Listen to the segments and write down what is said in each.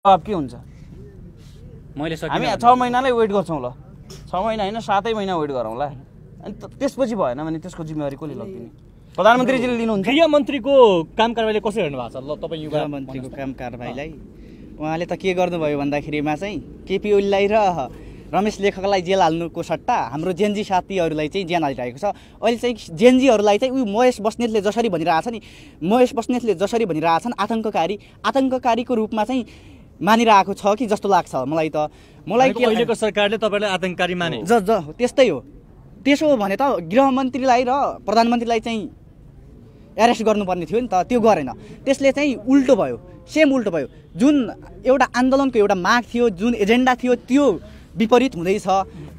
जवाब के हुन्छ? मैले हामी 6 महिनालाई वेट गर्छौँ ल, 6 महिना होइन 7 महिना वेट गरौँला, अनि त्यसपछि भएन भने त्यसको जिम्मेवारी कसले लगिदिने? प्रधानमन्त्रीजीले लिनुहुन्छ? गृहमन्त्रीको काम कारबाहीले कसरी हेर्नु भएको छ? ल तपाईँ युवा मन्त्रीको काम कारबाहीलाई उहाँले त के गर्नुभयो भन्दाखेरिमा चाहिँ केपी ओलीलाई र रमेश लेखकलाई जेल हाल्नुको सट्टा हाम्रो जेनजी साथीहरूलाई चाहिँ जेल हालिरहेको छ। अहिले चाहिँ जेनजीहरूलाई चाहिँ उयो महेश बस्नेतले जसरी भनिरहेछ नि, महेश बस्नेतले जसरी भनिरहेछन् आतङ्ककारीको रूपमा चाहिँ मानिरहेको छ कि जस्तो लाग्छ मलाई त। मलाई के अहिलेको सरकारले तपाईँलाई आतङ्ककारी माने? त्यस्तै हो। त्यसो हो भने त गृहमन्त्रीलाई र प्रधानमन्त्रीलाई चाहिँ एरेस्ट गर्नुपर्ने थियो नि त, त्यो गरेन। त्यसले चाहिँ उल्टो भयो, सेम उल्टो भयो। जुन एउटा आन्दोलनको एउटा माग थियो, जुन एजेन्डा थियो, त्यो विपरीत हुँदैछ।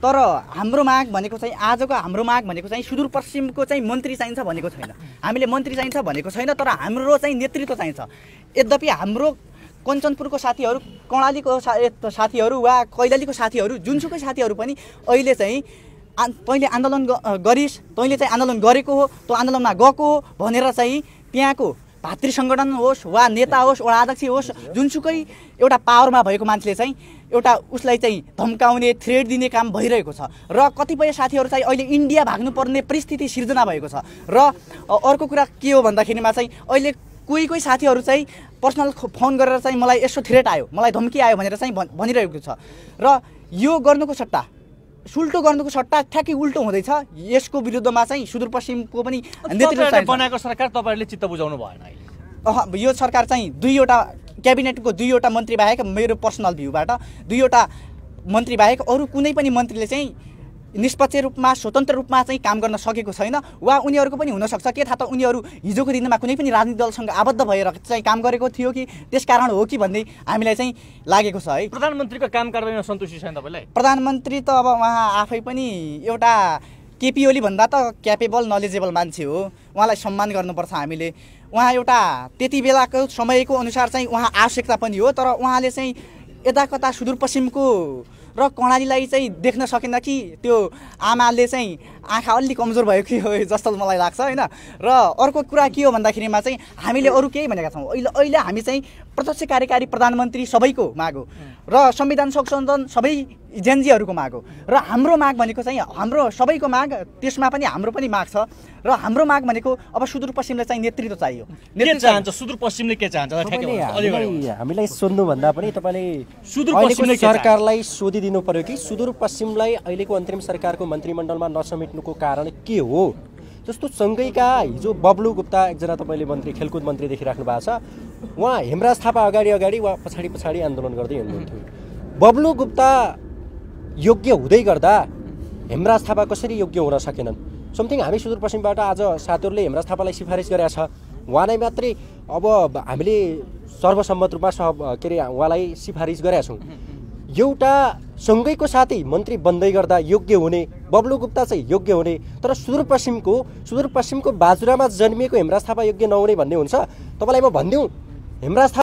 तर हाम्रो माग भनेको चाहिँ आजको हाम्रो माग भनेको चाहिँ सुदूरपश्चिमको चाहिँ मन्त्री चाहिन्छ भनेको छैन, हामीले मन्त्री चाहिन्छ भनेको छैन, तर हाम्रो चाहिँ नेतृत्व चाहिन्छ। यद्यपि हाम्रो कञ्चनपुरको साथीहरू, कर्णालीको साथीहरू वा कैलालीको साथीहरू, जुनसुकै साथीहरू पनि अहिले चाहिँ तैँले आन्दोलन गरिस्, तैँले चाहिँ आन्दोलन गरेको हो, त्यो आन्दोलनमा गएको हो भनेर चाहिँ त्यहाँको भातृ सङ्गठन होस् वा नेता होस्, वडा अध्यक्ष होस्, जुनसुकै एउटा पावरमा भएको मान्छेले चाहिँ एउटा उसलाई चाहिँ धम्काउने, थ्रेट दिने काम भइरहेको छ। र कतिपय साथीहरू चाहिँ अहिले इन्डिया भाग्नुपर्ने परिस्थिति सिर्जना भएको छ। र अर्को कुरा के हो भन्दाखेरिमा चाहिँ अहिले कोही साथीहरू चाहिँ पर्सनल फोन गरेर चाहिँ मलाई यसो थ्रेट आयो, मलाई धम्की आयो भनेर चाहिँ भनिरहेको छ। र यो गर्नुको सट्टा, सुल्टो गर्नुको सट्टा ठ्याक्कै उल्टो हुँदैछ। यसको विरुद्धमा चाहिँ सुदूरपश्चिमको पनि नेतृत्व बनाएको सरकार तपाईँहरूले चित्त बुझाउनु भएन अहिले? यो सरकार चाहिँ क्याबिनेटको 2वटा मन्त्री बाहेक, मेरो पर्सनल भ्यूबाट 2वटा मन्त्री बाहेक अरू कुनै पनि मन्त्रीले चाहिँ निष्पक्ष रूपमा, स्वतन्त्र रूपमा चाहिँ काम गर्न सकेको छैन। वा उनीहरूको पनि हुनसक्छ, के थाहा त उनीहरू हिजोको दिनमा कुनै पनि राजनीतिक दलसँग आबद्ध भएर चाहिँ काम गरेको थियो कि त्यसकारण हो कि भन्ने हामीलाई चाहिँ लागेको छ है। प्रधानमन्त्रीको काम कारबाहीमा सन्तुष्टि छैन तपाईँलाई? प्रधानमन्त्री त अब उहाँ आफै पनि एउटा केपी ओली भन्दा त क्यापेबल, नलेजेबल मान्छे हो, उहाँलाई सम्मान गर्नुपर्छ हामीले। उहाँ एउटा त्यति बेलाको समयको अनुसार चाहिँ उहाँ आवश्यकता पनि हो, तर उहाँले चाहिँ यताकता सुदूरपश्चिमको र कर्णालीलाई चाहिँ देख्न सकेन कि त्यो आमाले चाहिँ आँखा अलि कमजोर भयो कि हो जस्तो मलाई लाग्छ होइन। र अर्को कुरा के हो भन्दाखेरिमा चाहिँ हामीले अरू केही भनेका छौँ। अहिले हामी चाहिँ प्रत्यक्ष कार्यकारी प्रधानमन्त्री सबैको माग हो र संविधान संशोधन सबै जेनजीहरूको माग हो। र हाम्रो माग भनेको चाहिँ हाम्रो सबैको माग, त्यसमा पनि हाम्रो पनि माग छ। र हाम्रो माग भनेको अब सुदूरपश्चिमलाई चाहिँ नेतृत्व चाहियो। के चाहन्छ सुदूरपश्चिमले? के चाहन्छ? हामीलाई सोध्नुभन्दा पनि तपाईँले सुदूरपश्चिमले सरकारलाई सोधिदिनु पर्यो कि सुदूरपश्चिमलाई अहिलेको अन्तरिम सरकारको मन्त्रीमण्डलमा नसमेट्नुको कारण के हो? जस्तो सँगैका हिजो बब्लु गुप्ता एकजना तपाईँले मन्त्री, खेलकुद मन्त्री देखिराख्नु भएको छ, उहाँ हेमराज थापा अगाडि वा पछाडि आन्दोलन गर्दै हुनुहुन्थ्यो। बब्लु गुप्ता योग्य हुँदै गर्दा हेमराज थापा कसरी योग्य हुन सकेनन्? समथिङ हामी सुदूरपश्चिमबाट आज साथीहरूले हेमराज थापालाई सिफारिस गरेका छ, उहाँलाई मात्रै अब हामीले सर्वसम्मत रूपमा उहाँलाई सिफारिस गरेका छौँ। एउटा सँगैको साथी मन्त्री बन्दै गर्दा योग्य हुने बब्लु गुप्ता चाहिँ योग्य हुने, तर सुदूरपश्चिमको बाजुरामा जन्मिएको हेमराज थापा योग्य नहुने भन्ने हुन्छ? तपाईँलाई म भनिदिउँ, हेमराज थापा